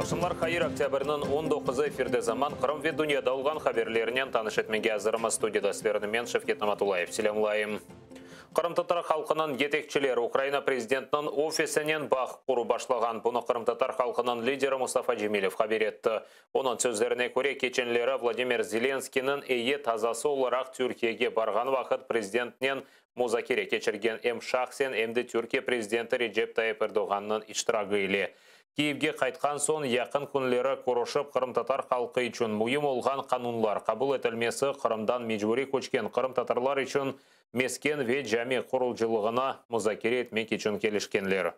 Aqşamlar hayır, oktâbrniñ 19-ı efirde Zaman, Qırım ve dünyada olğan haberlerinen tanış etmege azırmız. Studiyada sizlerni men, Şevket Namatullayev, selâmlayım. Qırımtatar halqınıñ yetekçileri Ukraina prezidentiniñ ofisinen bağ qurıp başlağan. Bunı qırımtatar halqınıñ lideri Mustafa Cemilev haber etti. Onıñ sözlerine köre, keçenleri Vladimir Zelenskıynıñ eyyet azası olaraq Türkiyege barğan vaqıt prezidentnen muzakere keçirgen em şahsen, em de Türkiye prezidenti Recep Tayyip Erdoğannıñ iştiragi ile. Kiyevge qaytqan soñ yaqın künleri körüşip, qırımtatar halqı içün müim olğan qanunlar qabul etilmesi, Qırımdan mecburiy köçken qırımtatarlar içün mesken ve cami qurucılığını muzakere etmek içün kelişkenler.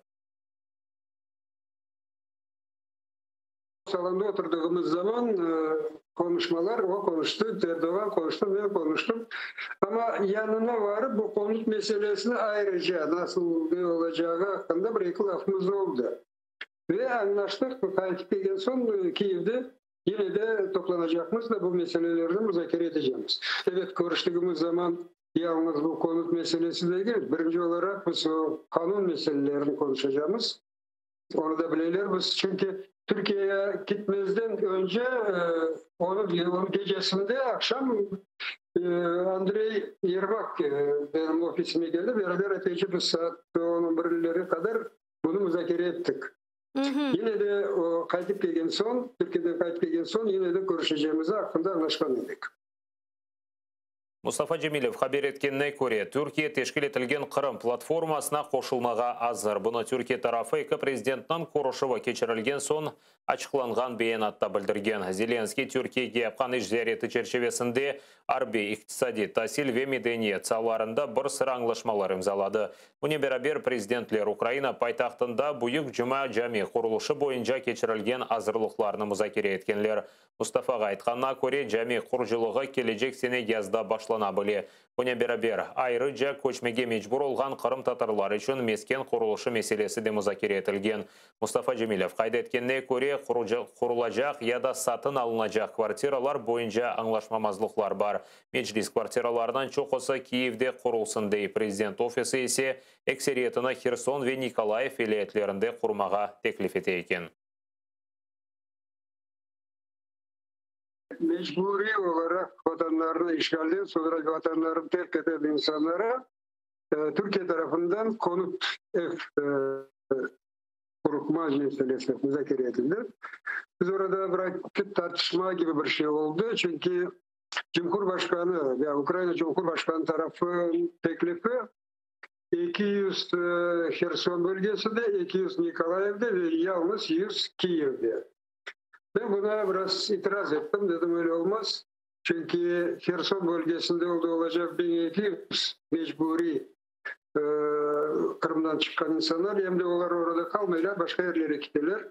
Salonda oturdığımız zaman konuşmalar, o konuştu, Erdoğan konuştu, men konuştum. Amma yanına varıp bu konut meselesini ayrıca nasıl ne olacağı aqqında bir-eki lafımız oldı. Ve añlaştıq, qaytıp kelgen soñ Kiyevde yine de toplanacaqmız da bu meselelerni muzakere etecekmiz. Ebet, körüştigimiz zaman yalıñız bu konut meselesi degil, birinci olaraq biz o qanun meselelerini konuşacağımız. Onı da bileyler biz, çünki Türkiyege gitmezden önce onıñ gecesinde aqşam Andrey Yermak benim ofisime keldi, beraber epeyce bir saat onıñ birleri qadar bunı muzakere ettik. Yine de o qaytıp kelgen soñ, Türkiyeden qaytıp kelgen soñ yine de körüşeceğimizi aqqında añlaşqan edik. Mustafa Cemilev haber etkenine köre, Türkiye teşkil etilgen Qırım platformasına qoşulmağa azır. Bunı Türkiye tarafı eki prezidentniñ körüşüvi keçirilgen soñ açıqlanğan beyanatta bildirgen. Zelenskıy Türkiyege yapqan iş ziyareti çerçivesinde arbiy, iqtisadiy, tasil ve medeniyet saalarında bir sıra añlaşmalar imzaladı. Bunen beraber, prezidentler Ukraina paytahtında Büyük Cuma cami qurulışı boyunca keçirilgen azırlıqlarnı muzakere etkenler. Mustafağa aytqanına köre, cami qurucılığı kelecek sene yazda başlana bile. Bunen beraber, ayrıca köçmege mecbur olğan qırımtatarlar içün mesken qurulışı meselesi de muzakere etilgen. Mustafa Cemilev qayd etkenine köre, qurulacaq ya da satın alınacaq kvartiralar boyunca añlaşmamazlıqlar bar. Meclis kvartiralarınıñ çoqusı Kiyevde qurulsın dey, prezident ofisi ise ekseriyetini Herson ve Nikolayev vilâyetlerinde qurmağa teklif ete eken. Mecburiy olaraq vatanlarını işğalden soñra vatanlarını terk eten insanlara Türkiye tarafından konut ev qurma meselesi muzakere etildi. Biz orada bir tartışma kibi bir şey oldı, çünki Cumhurbaşqanı ya Ukraina Cumhurbaşqanı tarafınıñ teklifi 200 Herson bölgesinde, 200 Nikolayevde ve yalıñız 100 Kiyevde. Men buna biraz itiraz ettim, dedim, öyle olmaz, çünki Herson bölgesinde oldı olacaq 1200 mecburiy Qırımdan çıqqan insanlar, em de olar orada qalmaylar, başqa yerlere kiteler.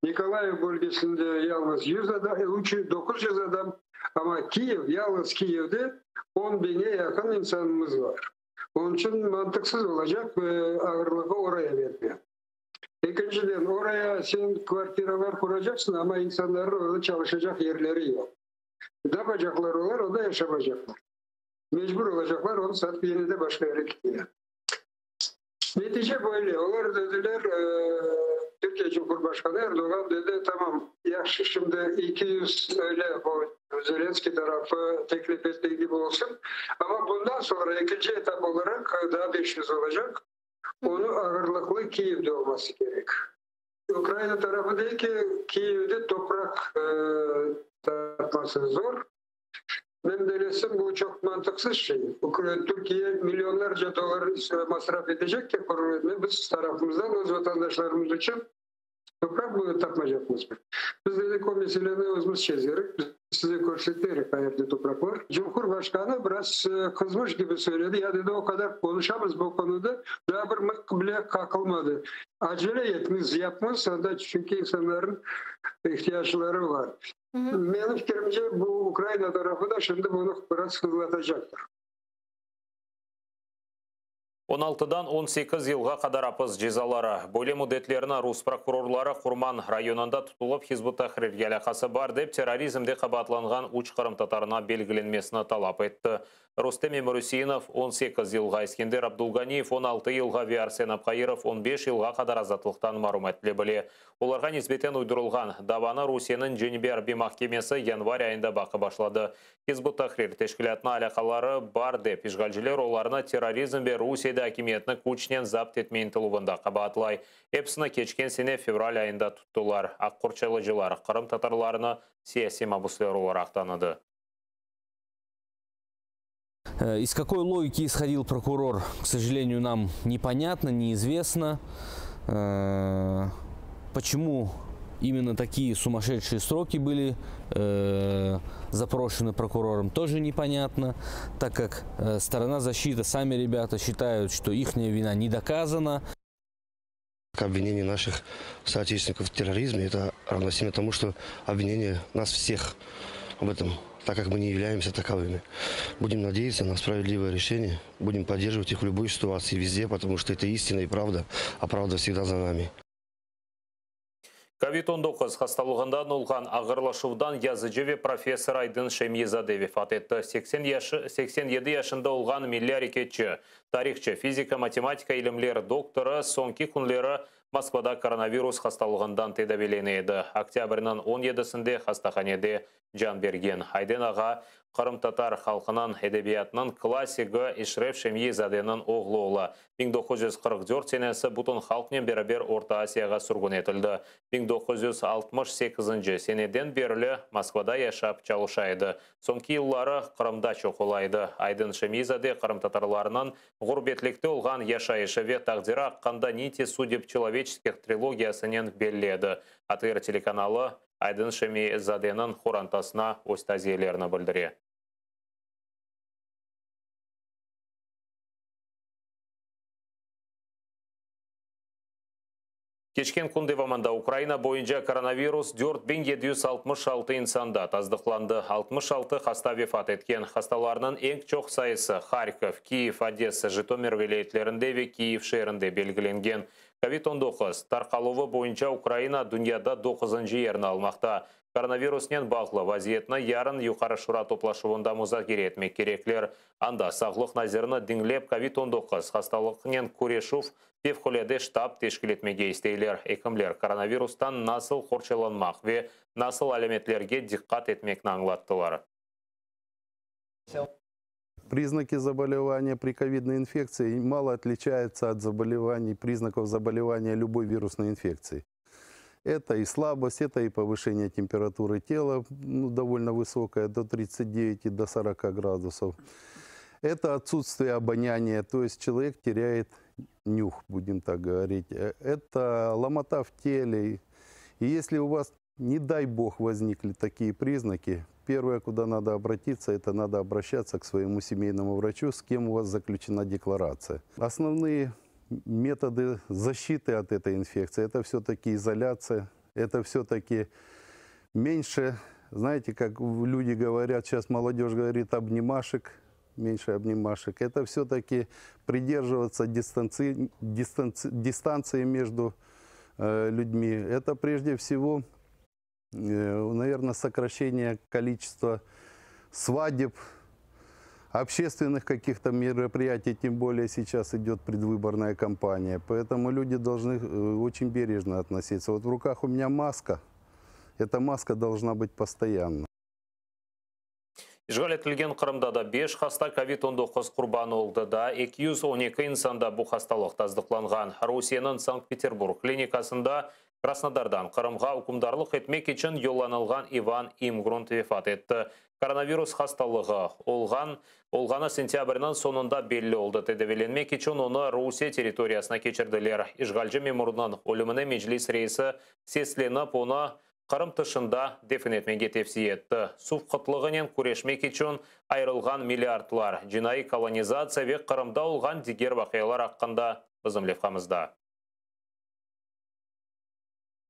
Nikolayev bölgesinde yalıñız 100 adam, 900 adam, amma Kiyev, yalıñız Kiyevde 10 biñe yaqın insanımız bar. Onıñ içün mantıqsız olacaq ağırlığı oraya berme. Ekinciden, oraya sen kvartiralar quracaqsıñ, amma insanlarnıñ orada çalışacaq yerleri yoq. Ne yapacaqlar olar? Onda yaşamacaqlar. Mecbur olacaqlar onı satıp yine de başqa yere ketmege. Netice böyle, olar dediler, Türkiye Cumhurbaşqanı Erdoğan dedi, tamam, yahşı, şimdi 200 öyle o Zelenskıy tarafı teklif ettiği kibi olsun, amma bundan soñra ekinci etap olaraq daa 500 olacaq. Onı ağırlıqlı Kiyevde olması kerek. Ukraina tarafı dey ki, Kiyevde topraq tapması zor. Men bellesem, bu çoq mantıqsız şey. Türkiye milyonlarca dollar masraf etecek ki, biz tarafımızdan öz vatandaşlarımız içün topraq tapmaycaqmız. Biz dedik, o meseleni özümiz çezerik, biz size körseterik, qayerde topraq bar. Cumhurbaşqanı biraz qızmış kibi söyledi, ya dedi, o qadar qonuşamız bu konuda, daa bir mıq bile qaqılmadı. Acele etmiz, yapmız, anda çünki insanların ihtiyacları bar. Menim fikrimce, bu Ukraina tarafı da şimdi bunı biraz hızlatacaqtır. On altıdan 18 yılğa qadar apis cezaları. Böyle müddetlerni rus prokurorları Qurman rayonında tutulıp Hizb ut-Tahrirge alâqası bar dep terrorizmde qabaatlanğan üç qırımtatarına belgilenmesini talap etti. Rustem Emirüseinov 18 yılğa, Eskender Abdulganiyev 16 yılğa ve Arsen Abhairov 15 yılğa qadar azatlıqtan marum etile bile. Olarğa nisbeten uydurılğan davanı Rusiyeniñ Cenübiy arbiy mahkemesi yanvar ayında baqıp başladı. Hizb ut-Tahrir teşkilâtına alâqaları bar dep, işğalciler olarnı terrorizm ve Rusiyede akimiyetni küçnen zapt etme ıntıluvında qabaatlay. Episini keçken sene fevral ayında tuttılar. Aq qorçalayıcılar qırımtatarlarnı siyasiy mabüsler olaraq tanıdı. Из какой логики исходил прокурор, к сожалению, нам непонятно, неизвестно. Почему именно такие сумасшедшие сроки были запрошены прокурором, тоже непонятно, так как сторона защиты, сами ребята считают, что их вина не доказана. Обвинение наших соотечественников в терроризме – это равносильно тому, что обвинение нас всех в этом, так как мы не являемся таковыми. Будем надеяться на справедливое решение, будем поддерживать их в любой ситуации, везде, потому что это истина и правда, а правда всегда за нами. Covid-19 hastalığından olğan ağırlaşuvdan yazıcı ve professor Aydın Şemyi-zade vefat etti. 80 yaşı, 87 yaşında olğan milliy areketçi, tarihçı, fizika, matematika ilimler doktorı soñki künleri Moskvada koronavirus hastalığından tedaviylene edi. Oktâbrniñ 17-sinde hastahanede can bergen. Ayden ağa qırımtatar halqınıñ edebiyatınıñ klassigi Eşref Şemyi-zadeniñ oğlu ola. 1944 senesi bütün halqnen beraber Orta Asiyağa sürgün etildi. 1968 seneden berli Moskvada yaşap çalışa edi. Soñki yılları Qırımda çoq ola edi. Aydın Şemyi-zade qırımtatarlarınıñ ğurbetlikte olğan yaşayışı ve taqdiri aqqında Niti sudeb çeloveçeskih trilogiyasınen belli edi. ATR telekanalı Aydın Şemyi-zadeniñ qorantasına öz taziyelerini bildire. Keçken kün devamında Ukraina boyunca koronavirus 4766 insanda tasdıqlandı, 66 hasta vefat etken. Hastalarnıñ eñ çoq sayısı Harkov, Kiyev, Odessa, Jıtomir vilâyetlerinde ve Kiyev şeerinde belgilengen. Covid-19 tarqaluvı boyunca Ukraina dünyada doquzıncı yerni almaqta. Koronavirusnen bağlı vaziyetni yarın Yuqarı Şura toplaşuvında muzakere etmek kerekler. Anda sağlıq nazirini diñlep, Covid-19 hastalıqnen küreşüv fevqulâde ştab teşkil etmege isteyler. Ekimler koronavirustan nasıl qorçalanmaq ve nasıl alâmetlerge diqqat etmekni añlattılar. Признаки заболевания при ковидной инфекции мало отличаются от заболеваний, признаков заболевания любой вирусной инфекции. Это и слабость, это и повышение температуры тела, ну, довольно высокое, до 39 и до 40 градусов. Это отсутствие обоняния, то есть человек теряет нюх, будем так говорить. Это ломота в теле. И если у вас, не дай бог, возникли такие признаки, первое, куда надо обратиться, это надо обращаться к своему семейному врачу, с кем у вас заключена декларация. Основные методы защиты от этой инфекции – это все-таки изоляция, это все-таки меньше, знаете, как люди говорят, сейчас молодежь говорит, обнимашек, меньше обнимашек. Это все-таки придерживаться дистанции, дистанции, дистанции между людьми. Это прежде всего, наверное, сокращение количества свадеб, общественных каких-то мероприятий, тем более сейчас идет предвыборная кампания. Поэтому люди должны очень бережно относиться. Вот в руках у меня маска. Эта маска должна быть постоянно. İşğal etilgen Qırımda da 5 hasta COVID-19 qurbanı oldı da 212 insanda bu hastalıq tasdıqlanğan. Rusiyeniñ Sankt-Peterburg klinikasında Krasnodardan Qırımğa ükümdarlıq etmek içün yollanılğan İvan İmgrunt vefat etti. Koronavirus hastalığı olğan olğanı sentâbrniñ soñunda belli oldı. Tedaviylenmek içün onı Rusiye territoriyasına keçirdiler. İşğalci memurnıñ ölümine Meclis reisi seslenip, onı Qırım tışında defin etmege tevsiye etti. Suv qıtlığınen küreşmek içün ayırılğan milliardlar, cinaiy kolonizatsiya ve Qırımda olğan diger vaqialar aqqında bizim levhamızda.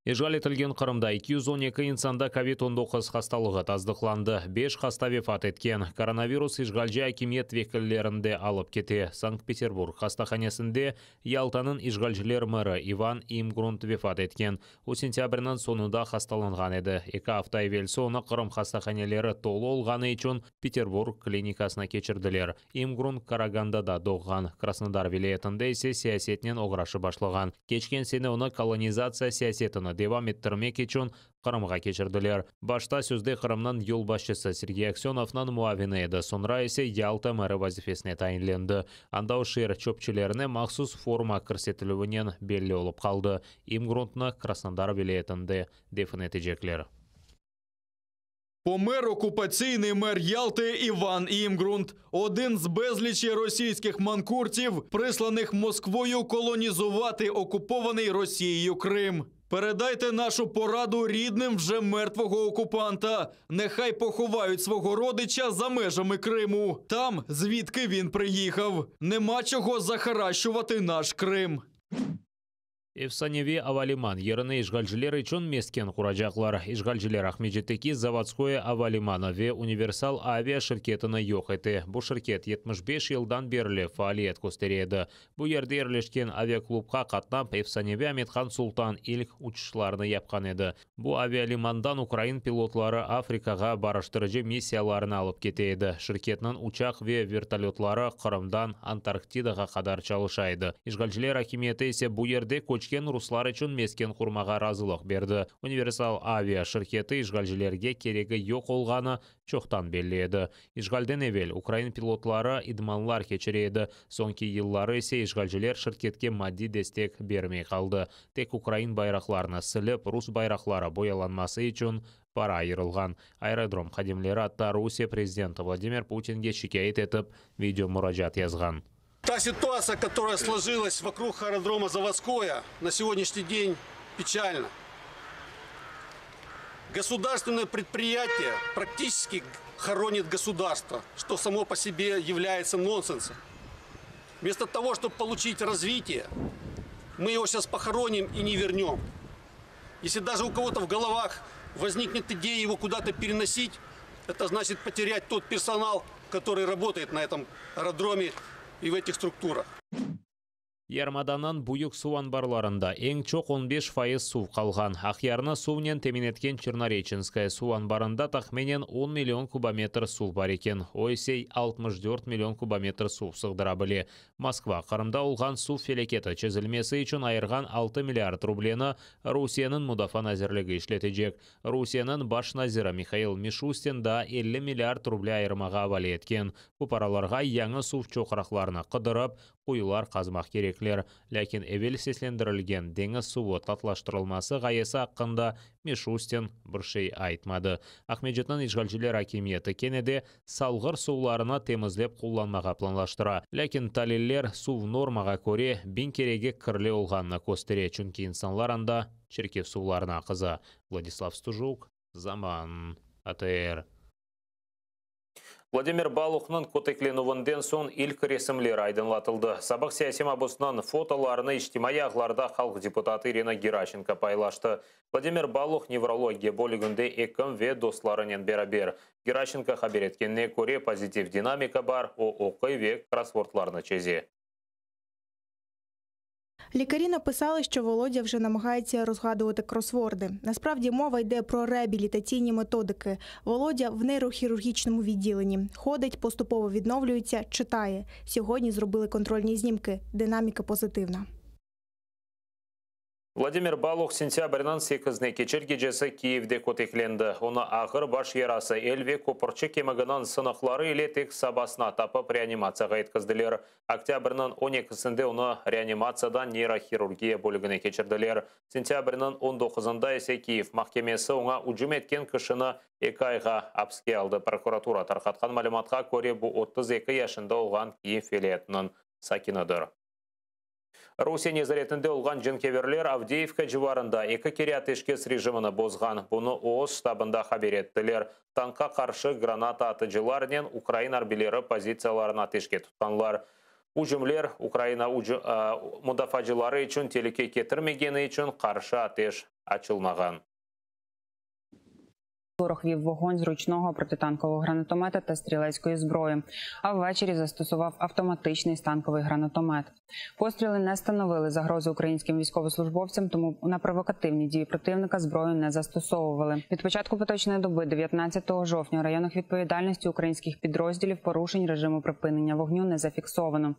İşğal etilgen Qırımda 212 insanda kovid 19 hastalığı tasdıqlandı, beş hasta vefat etken. Koronavirus işğalci akimiyet vekillerini de alıp kete. Sankt-Peterburg hastahanesinde Yaltanıñ işğalciler meri İvan İmgrunt vefat etken. O sentâbrniñ soñunda hastalanğan edi. Eki afta evelsi onı Qırım hastahaneleri tolu olğanı içün Peterburg klinikasına keçirdiler. İmgrunt Karagandada doğğan, Krasnodar vilâyetinde ise siyasetnen oğraşıp başlağan. Keçken sene onı kolonizatsiya siyasetini devam ettirmek içün Qırımğa keçirdiler. Başta sözde Qırımnıñ yolbaşçısı Sergey Aksönovnıñ muavini edi, soñra ise Yalta meri vazifesine tayinlendi. Anda o şeer çöpçilerine mahsus forma kirsetilüvinen belli olıp qaldı. İmgruntnı Krasnodar vilâyetinde defin etecekler. Помер окупаційний мер Ялти Іван Імгрунт, один з безлічі російських манкуртів, присланих Москвою колонізувати окупований Росією Крим. Передайте нашу пораду рідним вже мертвого окупанта. Нехай поховають свого родича за межами Криму, там, звідки він приїхав. Нема чого захаращувати наш Крим. Efsaneviy avaliman yerine işğalciler içün mesken quracaqlar. İşğalciler Aqmescitteki Zavodskoye avalimanı ve Universal Avia şirketini yoq ete. Bu şirket 75 yıldan berli faaliyet köstere edi. Bu yerde yerleşken aviaklubqa qatnap, efsaneviy Amethan Sultan ilk uçuşlarını yapqan edi. Bu avialimandan ukrain pilotları Afrikağa barıştırıcı missiyalarını alıp kete edi. Şirketniñ uçaq ve vertolötları Qırımdan Antarktidağa qadar çalışa edi. İşğalciler akimiyeti ise bu yerde köçken ruslar içün mesken qurmağa razılıq berdi. Universal Avia şirketi işğalcilerge keregi yoq olğanı çoqtan belli edi. İşğalden evel ukrain pilotları idmanlar keçire edi, soñki yılları ise işğalciler şirketke maddiy destek bermey qaldı. Tek ukrain bayraqlarını silip, rus bayraqları boyalanması içün para ayırılğan. Aerodrom hadimleri atta Rusiye prezidenti Vladimir Putinge şikâyet etip, video muracaat yazğan. Та ситуация, которая сложилась вокруг аэродрома Заводское, на сегодняшний день печальна. Государственное предприятие практически хоронит государство, что само по себе является нонсенсом. Вместо того, чтобы получить развитие, мы его сейчас похороним и не вернем. Если даже у кого-то в головах возникнет идея его куда-то переносить, это значит потерять тот персонал, который работает на этом аэродроме и в этих структурах. Yarımadanıñ büyük suv anbarlarında eñ çoq 15% suv qalğan. Aqyarnı suvnen temin etken Çernoreçenskaya suv anbarında tahminen 10 million kubometr suv bar eken. O ise 64 million kubometr suv sığdıra bile. Moskva Qırımda olğan suv felâketi çezilmesi içün ayırğan 6 milliard rubleni Rusiyeniñ Mudafaa nazirligi işletecek. Rusiyeniñ baş naziri Mihail Mişustin daa 50 milliard ruble ayırmağa avale etken. Bu paralarğa yañı suv çoqraqlarını qıdırıp, quyular qazmaq kerekler. Lâkin evel seslendirilgen deñiz suvı tatlaştırılması ğayesi aqqında Mişustin bir şey aytmadı. Aqmescitniñ işğalciler akimiyeti kene de Salğır suvlarını temizlep qullanmağa planlaştıra. Lâkin taliller suv normağa köre biñ kerege kirli olğanını köstere, çünki insanlar anda çirkef suvlarını aqıza. Vladislav Stujuk, Zaman, ATR. Vladimir Baluhnıñ köteklenüvinden soñ ilk resimler aydınlatıldı. Sabıq siyasiy mabusnıñ fotolarını içtimaiy ağlarda halq deputatı İrina Geraşenko paylaştı. Vladimir Baluh nevrologiya bölüginde ekim ve dostlarınen beraber. Geraşenko haber etkenine köre, pozitiv dinamika bar, o oquy ve krossvordlarnı çeze. Лікарі написали, що Володя вже намагається розгадувати кросворди. Насправді мова йде про реабілітаційні методики. Володя в нейрохірургічному відділенні. Ходить, поступово відновлюється, читає. Сьогодні зробили контрольні знімки. Динаміка позитивна. Vladimir Baluh sentâbrniñ sekizine keçer gecesi Kiyevde köteklendi. Onı ağır baş yarası, el ve köpürçik kemiginiñ sınıqları ile tek sabasına tapıp reanimatsiyağa yetkizdiler. Oktâbrniñ on ekisinde onı reanimatsiyadan neyrohirurgiya bölügine keçirdiler. Sentâbrniñ on doquzında ise Kiyev mahkemesi oña ücüm etken kişini eki ayğa apiske aldı. Prokuratura tarqatqan malümatqa köre, bu 32 yaşında olğan Kiyev vilâyetiniñ sakinidir. Rusiye nezaretinde olğan cenkâverler Avdeyevka civarında eki kere ateşkes rejimini bozğan. Bunı öz ştabında haber ettiler. Tankqa qarşı granata atıcılarnen ukrain arbiyleri pozitsiyalarını ateşke tutqanlar. Ücümler Ukraina mudafaacıları içün telüke ketirmegeni içün qarşı ateş. Açılmağan. Ворог вів вогонь з ручного протитанкового гранатомета та стрілецької зброї. А ввечері застосував автоматичний станковий гранатомет. Постріли не становили загрози українським військовослужбовцям, тому на провокативні дії противника зброю не застосовували. Від початку поточної доби, 19 жовтня, у районах відповідальності українських підрозділів порушень режиму припинення вогню не зафіксовано.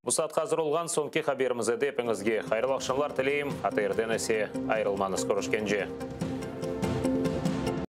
Bu saatqa azır olğan soñki haberimiz edi. Epiñizge hayırlı aqşamlar tileyim. ATRden ise ayırılmañız. Körüşkence.